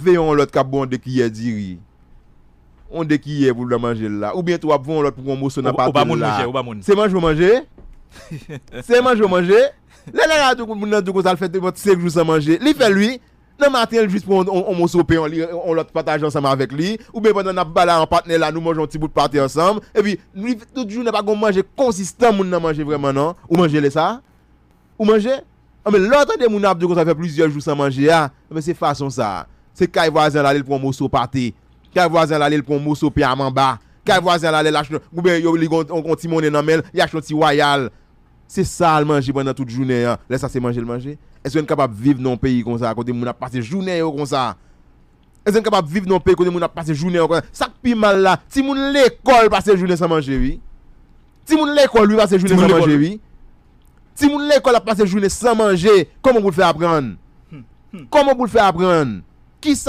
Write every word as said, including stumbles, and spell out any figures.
veye yon lòt k ap ba w de kiyè diri. Yon de kiyè pou l nan manje l la. Oubyen tou w ap veye yon lòt pou yon moso nan Ou- ou pa pate l moun, la. monchè, ou pa moun. Se manje w manje? Se manje w manje? Lè nèg la di w moun nan di w konsa l fè trant senk jou san manje. Li fè l wi. Nan maten, l jis pran yon, yon, yon moso pen, yon, li- yon lòt pataje ansanm avèk li. Oubyen pandan n ap bala an patnè la, nou manje yon ti bout pate ansanm. Epi, li- tout jounen pa gen yon manje konsistan moun nan manje vrèman non. Ou manje lè sa? Ou manje? Anben, lè w tande moun ap di w konsa fè plizyè jou san manje a, anben, se fason sa. Se kay vwazen l ale, l pran yon moso pate. Kay vwazen l ale, l pran yon moso pen a manba. Kay vwazen l ale, l achte, oubyen yo, li gen yon, yon ti monnen nan men l, li achte yon ti wayal. Se sa l manje pandan tout jounen an. Lè sa se manje l manje. Èske n kapab viv nan yon peyi konsa, kote moun ap pase jounen yo konsa? Èske n kapab viv nan yon peyi kote moun ap pase jounen yo konsa? Sa k pi mal la, timoun lekòl pase jounen san manje wi. Timoun lekòl wi pase jounen Timoun san lekòl. Manje wi. Timoun lekòl ap pase jounen san manje. Kòman pou l fè aprann? Kòman pou l fè aprann? Kisa